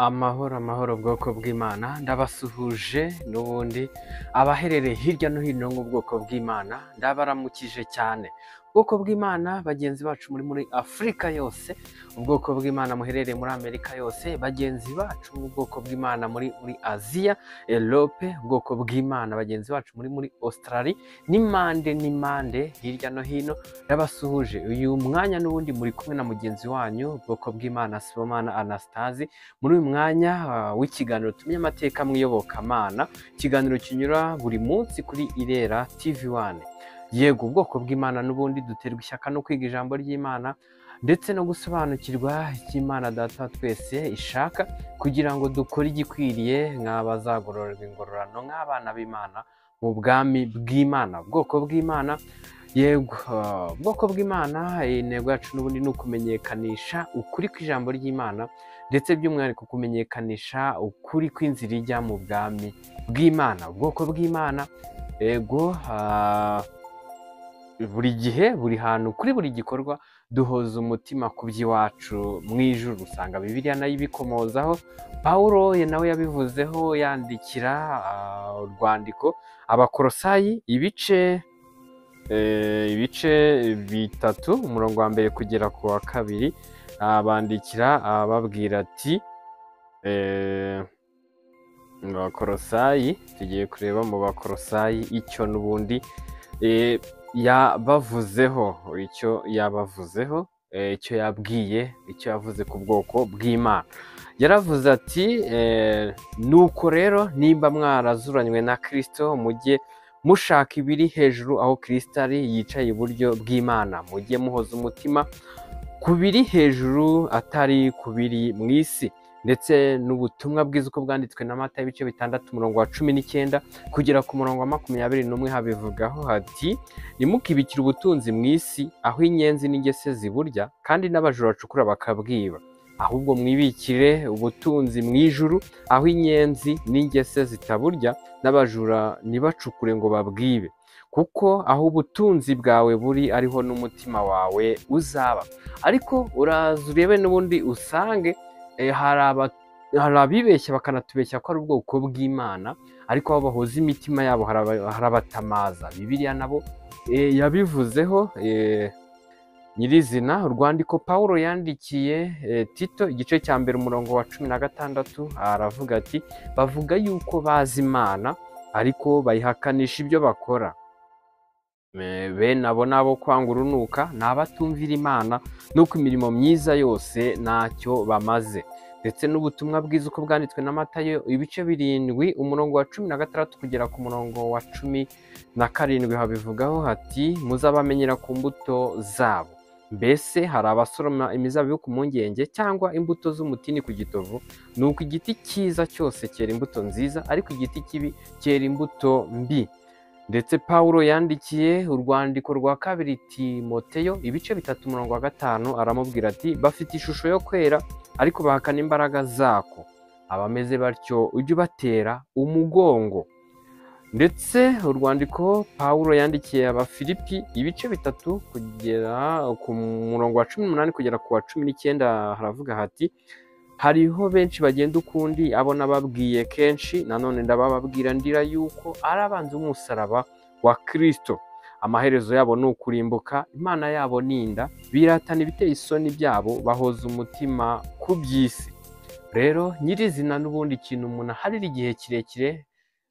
Amahoro amahoro bwoko bw'Imana, ndabasuhuje n'ubundi abaherereye hirya no hino mu bwoko bw'Imana, ndabaramukije cyane. Ubwoko bw'Imana bagenzi bacu muri Afurika yose, ubwoko bw'Imana muherereye muri Amerika yose, bagenzi bacu mu bwoko bw'Imana muri Aziya, Erope, ubwoko bw'Imana bagenzi bacu muri Australia, n'impande n'impande hirya no hino, ndabasuhuje. Uyu mwanya n'ubundi muri kumwe na mugenzi wanyu, ubwoko bw'Imana Sibomana Anastase, muri uyu mwanya w'ikiganiro Tumenye Amateka mu Iyobokamana, ikiganiro kinyura buri munsi kuri Irera TV1. Yego, ubwoko bw'Imana n'ubundi duterwa ishyaka no kwiga ijambo ry'Imana ndetse no gusobanukirwa icyo Imana Data wa twese ishaka kugira ngo dukore igikwiriye nk'abazagororerwa ingororano nk'abana b'Imana mu bwami bw'Imana. Ubwoko bw'Imana, yego, ubwoko bw'Imana, intego yacu n'ubundi ni ukumenyekanisha ukuri kw'ijambo ry'Imana ndetse by'umwihariko kumenyekanisha ukuri kw'inzira ijya mu bwami bw'Imana. Ubwoko bw'Imana, yego, buri gihe buri hantu kuri buri gikorwa duhoza umutima ku by'iwacu mu ijuru. Usanga Bibiliya nayo ibikomozaho, Pawulo nawe yabivuzeho yandikira urwandiko Abakorosayi ibice 3 umurongo wa 1 kugera ku wa 2, abandikira ababwira ati mu Bakorosayi, tugiye kureba mu Bakorosayi icyo n'ubundi yabavuzeho, icyo yabavuzeho, icyo yabwiye, icyo yavuze ku bwoko bw'Imana. Yaravuze ati nuko rero nimba mwarazuranywe na Kristo, mujye mushaka ibiri hejuru aho Kristo ari yicaye iburyo bw'Imana, mujye muhoza umutima ku biri hejuru atari ku biri mu isi. Ndetse n'ubutumwa bwiza uko bwanditswe na Matayo ibice 6 umurongo wa 19 kugera ku murongo wa 21 habivugaho hati: ntimukibikire ubutunzi mu isi aho inyenzi n'ingese ziburya kandi n'abajura bacukura bakabwiba, ahubwo mwibikire ubutunzi mu ijuru aho inyenzi n'ingese zitaburya n'abajura ntibacukure ngo babwibe, kuko aho ubutunzi bwawe buri ariho n'umutima wawe uzaba. Ariko uraza urebe n'ubundi usange hari abibeshya bakanatubeshya ko ari ubwoko bw'Imana, ariko aho bahoza imitima yabo harabatamaza. Bibiliya nabo yabivuzeho nyirizina. Urwandiko Pawulo yandikiye Tito igice cya 1 umurongo wa 16 aravuga ati: bavuga yuko bazi Imana ariko bayihakanisha ibyo bakora. Bene abo nabo kwanga urunuka ni abatumvira Imana, nuko imirimo myiza yose ntacyo bamaze. Ndetse n'ubutumwa bwiza uko bwanditswe na Matayo ibice 7 umurongo wa 16 kugera ku murongo wa 17 habivugaho hati: muzabamenyera ku mbuto zabo. Mbese hari abasoroma imizabibu ku mpungenge cyangwa imbuto z'umutini ku gitovu? Nuko igiti cyiza cyose cyera imbuto nziza, ariko igiti kibi cyera imbuto mbi. Ndetse Pawulo yandikiye urwandiko rwa 2 Timoteyo ibice 3 umurongo wa 5 aramubwira ati: bafite ishusho yo kwera ariko bahakana imbaraga zako, abameze batyo ujye ubatera umugongo. Ndetse urwandiko Pawulo yandikiye Abafilipi ibice 3 kugera ku murongo wa 18 kugera ku wa 19 haravuga hati: hariho benshi bagenda ukundi, abo nababwiye kenshi, nanone ndabababwira ndira yuko ari abanzi b'umusaraba wa Kristo. Amaherezo yabo ni ukurimbuka, Imana yabo ni inda, biratana ibiteye isoni byabo, bahoza umutima ku by'isi. Rero nyirizina n'ubundi ikintu umuntu aharira igihe kirekire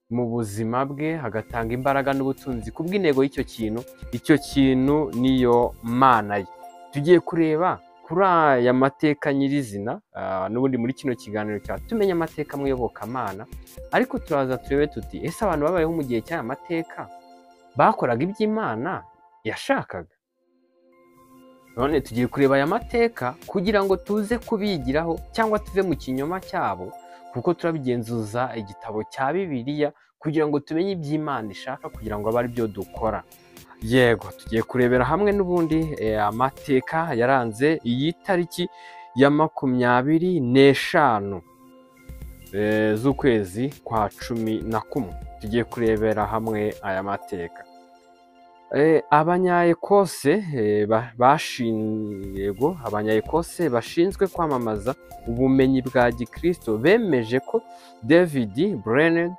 mu buzima bwe, agatanga imbaraga n'ubutunzi kubw'intego y'icyo kintu, icyo kintu niyo Mana ye. Tugiye kureba kuri aya mateka nyirizina n'ubundi muri kino kiganiro cya Tumenye Amateka mu Iyobokamana, ariko turaza turebe tuti ese abantu babayeho mu gihe cy'aya mateka bakoraga iby'Imana yashakaga? None tugiye kureba aya mateka kugira ngo tuze kubigiraho cyangwa tuve mu kinyoma cyabo, kuko turabigenzuza igitabo cya Bibiliya kugira ngo tumenye iby'Imana ishaka, kugira ngo abe ari byo dukora. Yego, tugiye kurebera hamwe n'ubundi amateka yaranze iyi tariki ya 25 z'ukwezi kwa 11. Tugiye kurebera hamwe aya mateka. Abanya-Ekose Abanya-Ekose bashinzwe kwamamaza ubumenyi bwa gikristo bemeje ko David Brainerd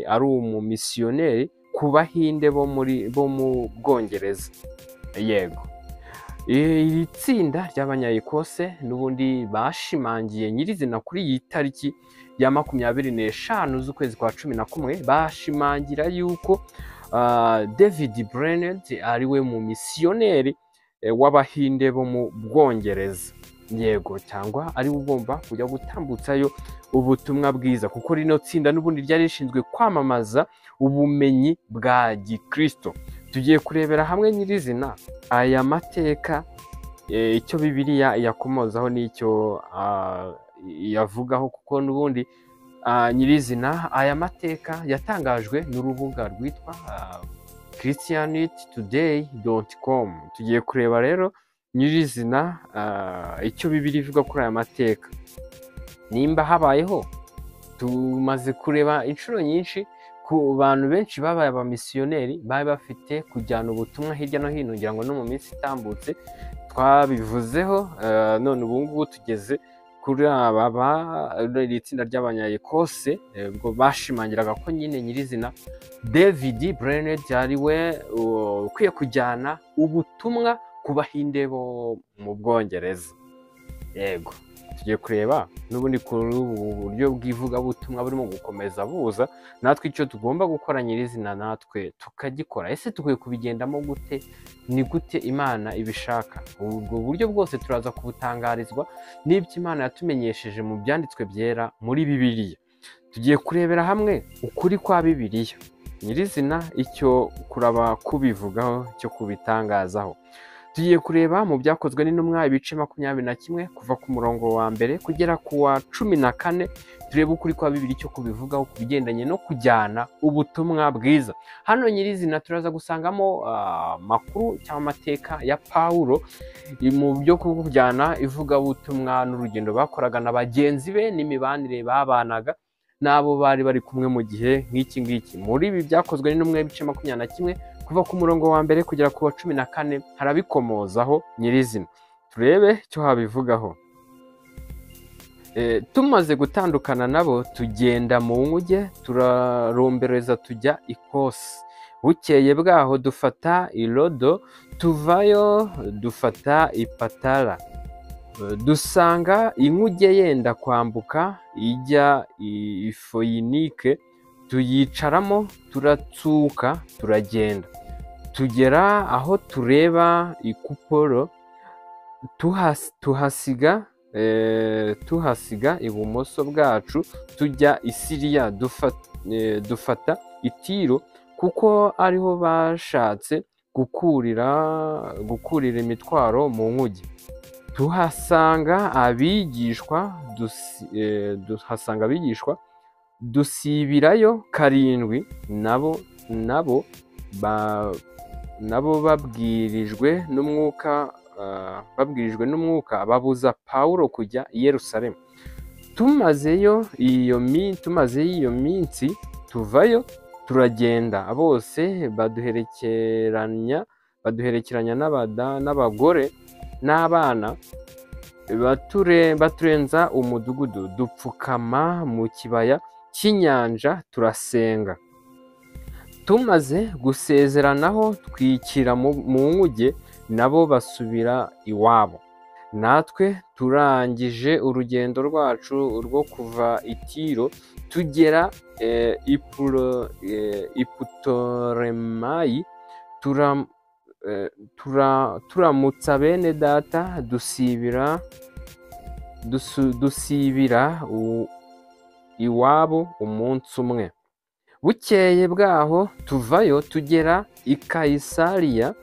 ari umumisiyoneri ku Bahinde bo mu Bwongereza. Yego, iri tsinda ry'Abanya-Ekose n'ubundi bashimangiye nyirizina kuri iyi tariki ya 25 z'ukwezi kwa 11, bashimangira yuko David Brainerd ari we mu misiyoneri w'Abahinde bo mu Bwongereza. Yego, cyangwa ari we ugomba kujya gutambutsayo ubutumwa bwiza, kuko rino tsinda n'ubundi ryari rishinzwe kwamamaza ubumenyi bwa gikristo. Tugiye kurebera hamwe nyirizina aya mateka, icyo Bibiliya yakomozaho n'icyo yavugaho, kuko n'ubundi nyirizina aya mateka yatangajwe n'urubuga rwitwa christianitytoday.com. Tugiye kureba rero nyirizina icyo Bibiliya ivuga kuri aya mateka, nimba habayeho. Tumaze kureba inshuro nyinshi ku bantu benshi babaye abamisiyoneri bari bafite kujyana ubutumwa hirya no hino, ngira ngo no mu minsi itambutse twabivuzeho. None ubu ngubu tugeze kuri aba iri tsinda ry'Abanya-Ekose, ubwo bashimangiraga ko nyine nyirizina David Brainerd ari we ukwiye kujyana ubutumwa ku Bahinde bo mu Bwongereza. Yego, tugiye kureba n'ubundi kuri ubu buryo bw'ivugabutumwa burimo gukomeza buza, natwe icyo tugomba gukora nyirizina natwe tukagikora. Ese dukwiye kubigendamo gute? Ni gute Imana ibishaka? Ubwo buryo bwose turaza kubutangarizwa n'ibyo Imana yatumenyesheje mu byanditswe byera muri Bibiliya. Tugiye kurebera hamwe ukuri kwa Bibiliya nyirizina, icyo kuraba kubivugaho, cyo kubitangazaho. Tugiye kureba mu Byakozwe n'Intumwa ibice 21 kuva ku murongo wa 1 kugera ku wa 14, turebe ukuri kwa Bibiliya icyo kubivugaho ku bigendanye no kujyana ubutumwa bwiza. Hano nyirizina turaza gusangamo amakuru cyangwa amateka ya Pawulo mu byo kujyana ivugabutumwa n'urugendo bakoraga na bagenzi be n'imibanire babanaga n'abo bari bari kumwe mu gihe nk'iki ngiki. Muri ibi Byakozwe n'Intumwa ibice 21 kuva ku murongo wa 1 kugera ku wa 14 harabikomozaho nyirizina, turebe icyo habivugaho. Tumaze gutandukana nabo tugenda mu nkuge, turarombereza tujya i Kosi. Bukeye bwaho dufata i Rodo, tuvayo dufata i Patara. Dusanga inkuge yenda kwambuka ijya i Foyinike, tuyicaramo turatsuka turagenda. Tugera aho tureba i Kuporo, tuhasiga ibumoso bwacu tujya i Siriya, dufata i Tiro, kuko ariho bashatse gukurira imitwaro mu nkuge. Tuhasanga abigishwa dusibirayo 7, nabo babwirijwe n'umwuka babuza Pawulo kujya i Yerusalemu. Tumazeyo iyo minsi tuvayo turagenda, bose baduherekeranya n'abagore n'abana, baturenza umudugudu, dupfukama mu kibaya cy'inyanja turasenga. Tumaze gusezeranaho twikira mu nkuge, nabo basubira iwabo. Natwe turangije urugendo rwacu rwo kuva i Tiro tugera i Putolemai, turamutsa bene data, dusibira iwabo umunsi umwe. Bukeye bwaho tuvayo tugera i Kayisariya,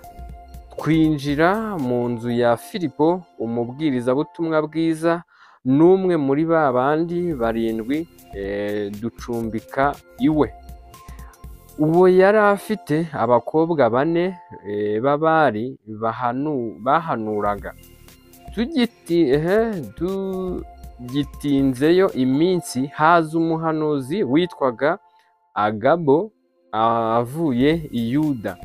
twinjira mu nzu ya Filipo umubwirizabutumwa bwiza, n'umwe muri ba bandi 7, ducumbika iwe. Uwo yari afite abakobwa 4 b'abari bahanuraga. Tugitinzeyo iminsi, haza umuhanuzi witwaga Agabo avuye i Yuda.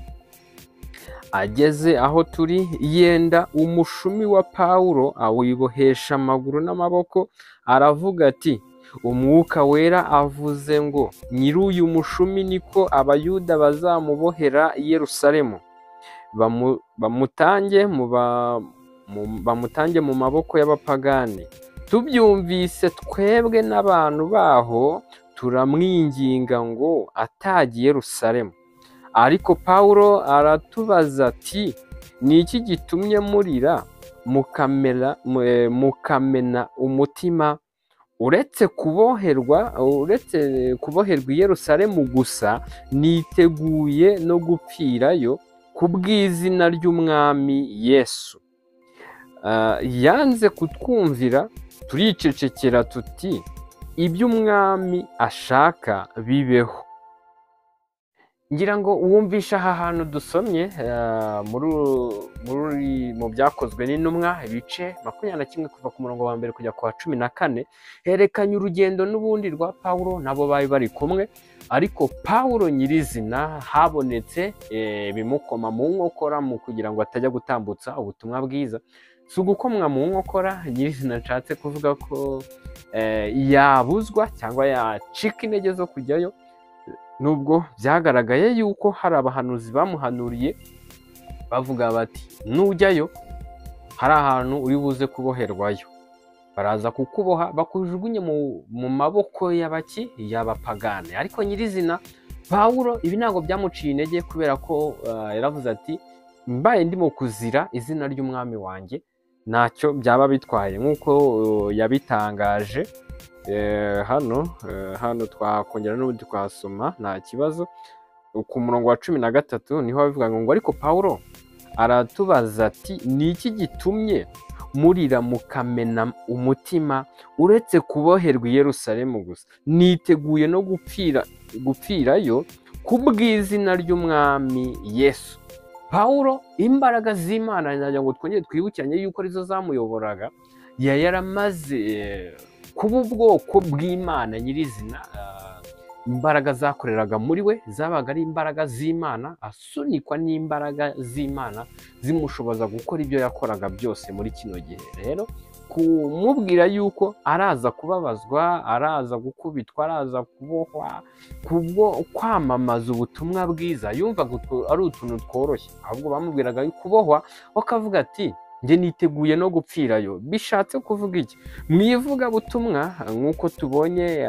Ageze aho turi yenda umushumi wa Pawulo awibohesha amaguru n'amaboko, aravuga ati: Umwuka wera avuze ngo nyir'uyu mushumi niko Abayuda bazamubohera i Yerusalemu, bamutange mu maboko y'abapagani. Tubyumvise twebwe n'abantu baho turamwinginga ngo atajya i Yerusalemu. Ariko Pawulo aratubaza ati: ni iki gitumye murira mukamena umutima? Uretse kuboherwa i Yerusalemu gusa, niteguye no gupfirayo kubw'izina ry'Umwami Yesu. Yanze kutwumvira, turicecekera tuti: ibyo Umwami ashaka bibeho. Ngira ngo wumvishe aha hantu dusomye mu byakozwe n'intumwa ibice 21 kuva ku murongo wa 1 kujya ku wa 14, herekanye urugendo n'ubundi rwa Pawulo nabo bari bari kumwe, ariko Pawulo nyirizina habonetse bimukoma mu nkokora mu kugira ngo atajya gutambutsa ubutumwa bwiza. Si ugukomwa mu nkokora nyirizina nshatse kuvuga ko yabuzwa cyangwa yacika intege zo kujyayo, nubwo byagaragaye yuko hari abahanuzi bamuhanuriye bavuga bati: nujyayo hari ahantu uri buze kuboherwayo, baraza kukuboha bakujugunye mu maboko y'abaki y'abapagane. Ariko nyirizina Pawulo ibi ntabwo byamuciye intege, kubera ko yaravuze ati: mbaye ndimo kuzira izina ry'Umwami wanjye ntacyo byaba bitwaye, nk'uko yabitangaje. Hano twakongera n'ubundi twasoma nta kibazo. Ku murongo wa 13 niho babivuga ngo: ariko Pawulo aratubaza ati: ni iki gitumye murira mukamena umutima? Uretse kuboherwa i Yerusalemu gusa, niteguye no gupfirayo kubw'izina ry'Umwami Yesu. Pawulo imbaraga z'Imana, nagira ngo twongere twibukiranye yuko arizo zamuyoboraga, yaramaze kuba ubwoko bw'Imana nyirizina. Imbaraga zakoreraga muri we zabaga ari imbaraga z'Imana, asunikwa n'imbaraga z'Imana zimushoboza gukora ibyo yakoraga byose muri kino gihe. Rero kumubwira yuko araza kubabazwa, araza gukubitwa, araza kubohwa kubwo kwamamaza ubutumwa bwiza, yumvaga ari utuntu tworoshye. Ahubwo bamubwiraga kubohwa bakavuga ati: njye niteguye no gupfirayo. Bishatse kuvuga iki? Mu ivugabutumwa nk'uko tubonye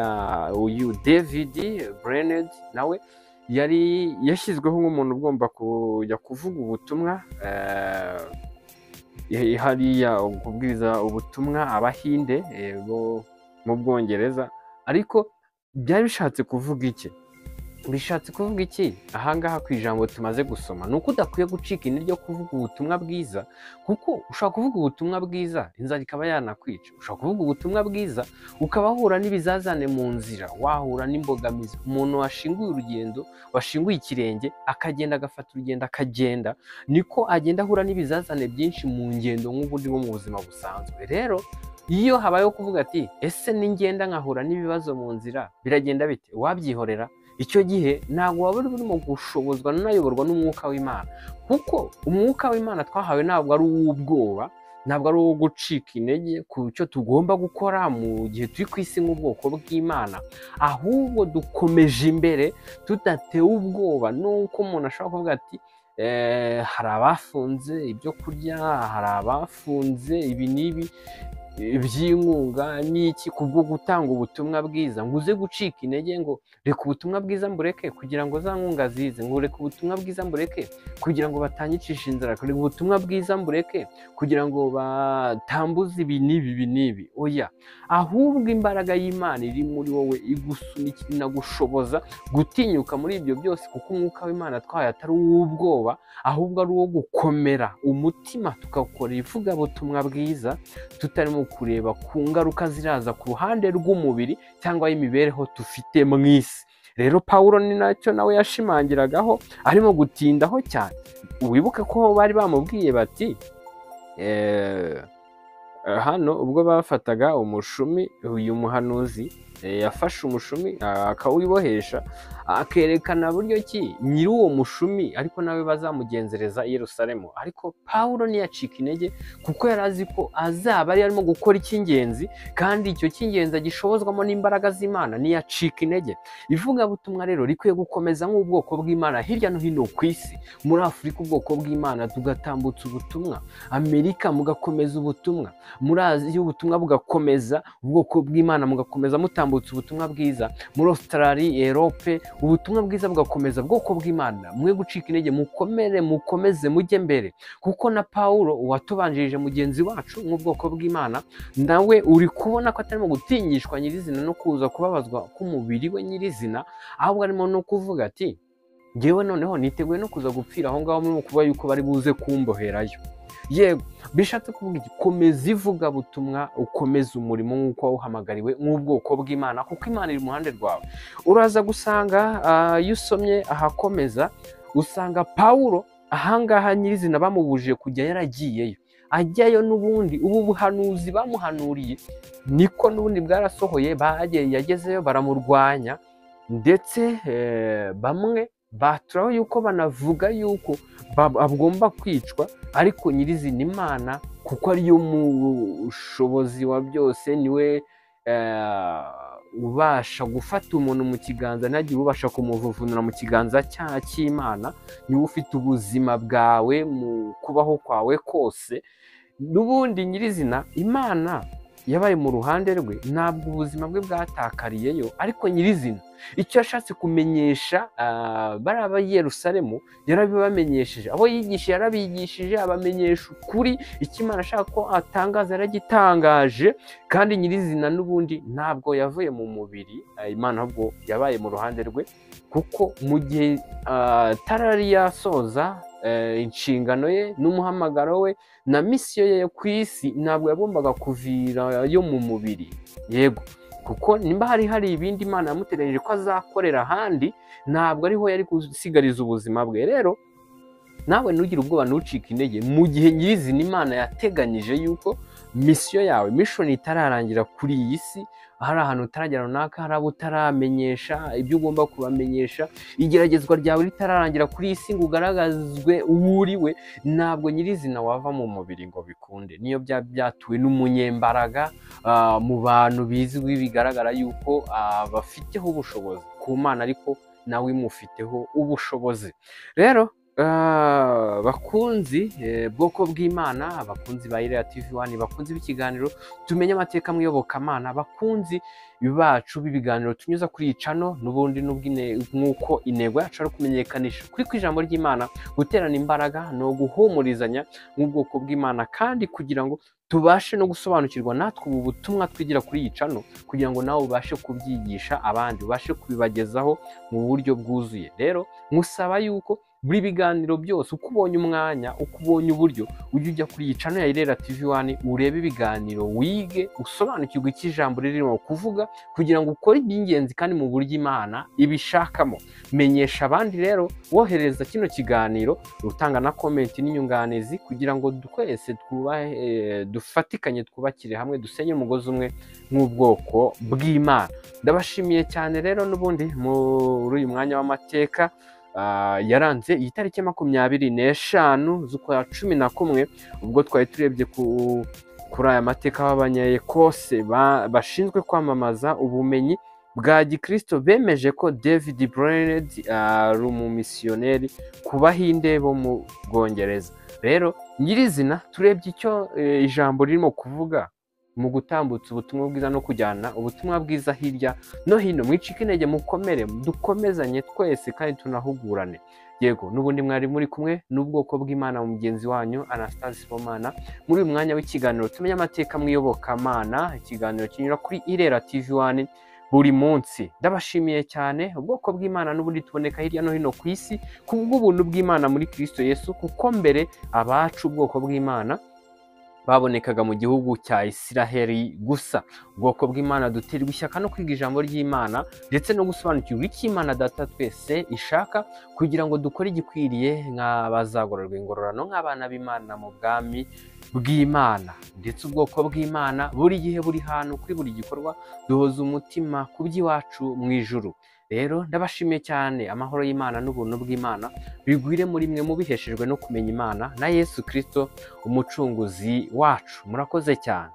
uyu David Brainerd nawe yari yashyizweho nk'umuntu ugomba kujya kuvuga ubutumwa hariya, kubwiriza ubutumwa Abahinde bo mu Bwongereza. Ariko byari bishatse kuvuga iki? Bishatse kuvuga iki ahangaha ku ijambo tumaze gusoma? Ni uko udakwiye gucika intege ryo kuvuga ubutumwa bwiza, kuko ushobora kuvuga ubutumwa bwiza inzara ikaba yanakwica. Ushobora kuvuga ubutumwa bwiza ukaba wahura n'ibizazane mu nzira, wahura n'imbogamizi. Umuntu washinguye urugendo, washinguye ikirenge, akagenda agafata urugendo akagenda, niko agenda ahura n'ibizazane byinshi mu ngendo nk'ubundi bwo mu buzima busanzwe. Rero iyo habayeho kuvuga ati: ese ningenda nkahura n'ibibazo mu nzira biragenda bite? Wabyihorera? Icyo gihe ntabwo waba urimo gushobozwa n'ayoborwa n'umwuka w'Imana, kuko umwuka w'Imana twahawe ntabwo ari uw'ubwoba, ntabwo ari uwo gucika intege ku cyo tugomba gukora mu gihe turi ku isi nk'ubwoko bw'Imana, ahubwo dukomeje imbere tudatewe ubwoba n'uko umuntu ashobora kuvuga ati: hari abafunze ibyo kurya, hari abafunze ibi n'ibi by'inkunga n'iki kubwo gutanga ubutumwa bwiza, ngo uze gucika intege ngo reka ubutumwa bwiza mbureke kugira ngo za nkunga zize, ngo reka ubutumwa bwiza mbureke kugira ngo batanyicisha inzara, reka ubutumwa bwiza mbureke kugira ngo batambuze ibi n'ibi ibi n'ibi. Oya, ahubwo imbaraga y'Imana iri muri wowe igusunikira, inagushoboza gutinyuka muri ibyo byose, kuko umwuka w'Imana twahaye atari uw'ubwoba, ahubwo ari uwo gukomera umutima tugakora ivugabutumwa bwiza tutarimo kureba ku ngaruka ziraza ku ruhande rw'umubiri cyangwa y'imibereho dufite mu isi. Rero Pawulo ni nacyo nawe yashimangiragaho, arimo gutindaho cyane. Wibuke ko bari bamubwiye bati hano ubwo bafataga umushumi uyu muhanuzi Yafashe umushumi akawibohesha, akerekana buryo ki nyiri uwo mushumi ariko nawe bazamugenzereza i Yerusalemu. Ariko Pawulo ntiyacika intege, kuko yari azi ko azaba ari arimo gukora icy'ingenzi, kandi icyo cy'ingenzi agishobozwamo n'imbaraga z'Imana. Ntiyacika intege. Ivugabutumwa rero rikwiye gukomeza nk'ubwoko bw'Imana hirya no hino ku isi. Muri Afurika ubwoko bw'Imana tugatambutsa ubutumwa, Amerika mugakomeza ubutumwa, muri Aziya ubutumwa bugakomeza, ubwoko bw'Imana mugakomeza mutambutsa ubutumwa bwiza, muri Australia, Europe ubutumwa bwiza bugakomeza. Bwoko bw'Imana mwe gucika intege, mukomere, mukomeze mujye mbere, kuko na Pawulo watubanjirije mugenzi wacu nk'ubwoko bw'Imana, nawe uri kubona ko atarimo gutinyishwa nyirizina no kuza kubabazwa k'umubiri we nyirizina, ahubwo arimo no kuvuga ati ngewe noneho niteguye no kuza gupfira aho ngaho, murimo kuvuga yuko bari buze kumboherayo. Yego, bishatse kuvuga iki? Komeza ivugabutumwa, ukomeze umurimo nk'uko wawuhamagariwe nk'ubwoko bw'Imana, kuko Imana iri mu ruhande rwawe. Uraza gusanga iyo usomye ahakomeza, usanga Pawulo ahangaha nyirizina bamubujije kujya, yaragiyeyo, ajyayo n'ubundi ubu buhanuzi bamuhanuriye niko n'ubundi bwarasohoye. Bagiye, yagezeyo baramurwanya, ndetse bamwe baturaho yuko banavuga yuko agomba kwicwa, ariko nyirizina Imana kuko ariyo mushobozi wa byose, niwe ubasha gufata umuntu mu kiganza ntagire ubasha kumuvuvunura mu kiganza cy'Imana, niwe ufite ubuzima bwawe mu kubaho kwawe kose. N'ubundi nyirizina Imana yabaye mu ruhande rwe, ntabwo ubuzima bwe bwatakariyeyo, ariko nyirizina icyo yashatse kumenyesha bari ab'i Yerusalemu yarabibamenyesheje, abo yigishije yarabigishije, abamenyesha ukuri, icyo Imana ashaka ko atangaza yaragitangaje, kandi nyirizina n'ubundi ntabwo yavuye mu mubiri, Imana ahubwo yabaye mu ruhande rwe, kuko mu gihe atarari yasoza inshingano ye n'umuhamagaro we na misiyo ye ku isi, ntabwo yagombaga kuvirayo mu mubiri. Yego, kuko nimba hari ibindi Imana yamuteganyije ko azakorera ahandi, ntabwo ariho yari gusigariza ubuzima bwe. Rero nawe ntugire ubwoba, ntucike intege mu gihe nyirizina Imana yateganyije yuko misiyo yawe, mission itararangira kuri iyi si, hari ahantu utaragera runaka, hari abo utaramenyesha ibyo ugomba kubamenyesha, igeragezwa ryawe ritararangira kuri iyi si ngo ugaragazwe uwo uriwe, ntabwo nyirizina wava mu mubiri ngo bikunde. Niyo byaba byatuwe n'umunyembaraga mu bantu bizwi, bigaragara yuko bafiteho ubushobozi ku Mana, ariko nawe imufiteho ubushobozi. Rero bakunzi bwoko bw'Imana, abakunzi ba Irera TV 1, bakunzi b'ikiganiro tumenye amateka mu iyobokamana, bakunzi bacu b'ibiganiro tunyuza kuri iyi channel, n'ubundi nk'uko intego yacu ari kumenyekanisha kuri kw'ijambo ry'Imana, guterana imbaraga no guhumurizanya nk'ubwoko bw'Imana, kandi kugira ngo tubashe no gusobanukirwa natwe ubu butumwa twigira kuri iyi channel, kugira ngo nawe ubashe kubyigisha abandi, ubashe kubibagezaho mu buryo bwuzuye. Rero musaba yuko buri biganiro byose uko ubonye umwanya, uko ubonye uburyo, ujye ujya kuri iyi channel ya Irera TV 1, urebe ibiganiro, wige, usobanukirwe icyo ijambo ririmo kuvuga, kugira ngo ukore iby'ingenzi kandi mu buryo Imana ibishakamo. Menyesha abandi rero, wohereza kino kiganiro, utanga na comment n'inyunganizi, kugira ngo twese twubahe, dufatikanye, twubakire hamwe, dusenye umugozi umwe nk'ubwoko bw'Imana. Ndabashimiye cyane rero n'ubundi muri uyu mwanya w'amateka yaranze iyi tariki 25 z'ukwa 11, ubwo twari turebye kuri aya mateka b'Abanyekose bashinzwe kwamamaza ubumenyi bwa Gikristo, bemeje ko David Brainerd ari umumisiyoneri ku Bahinde bo mu Bwongereza. Rero nyirizina turebye icyo ijambo ririmo kuvuga mu gutambutsa ubutumwa bwiza no kujyana ubutumwa bwiza hirya no hino. Mwicike intege, mukomere, dukomezanye twese kandi tunahugurane. Yego, n'ubundi mwari muri kumwe n'ubwoko bw'Imana, mugenzi wanyu Anastase Sibomana, muri uyu mwanya w'ikiganiro tumenye amateka mu iyobokamana, ikiganiro kinyura kuri Irera TV 1 buri munsi. Ndabashimiye cyane ubwoko bw'Imana, n'ubundi tuboneka hirya no hino ku isi kubw'ubuntu bw'Imana muri Kristo Yesu, kuko mbere abacu ubwoko bw'Imana Babonekaga mu gihugu cya Isiraheli gusa. Ubwoko bw'Imana duterwa ishyaka no kwiga ijambo ry'Imana ndetse no gusobanukirwa icyo Imana Data twese ishaka, kugira ngo dukore igikwiriye nk'abazagororwa ingororano nk'abana b'Imana mu bwami bw'Imana. Ndetse ubwoko bw'Imana buri gihe, buri hantu, kuri buri gikorwa, duhoza umutima ku by'iwacu mu ijuru. Rero ndabashimiye cyane. Amahoro y'Imana n'ubuntu bw'Imana bigwire muri mwe mubiheshejwe no kumenya Imana na Yesu Kirisito, umucunguzi wacu. Murakoze cyane.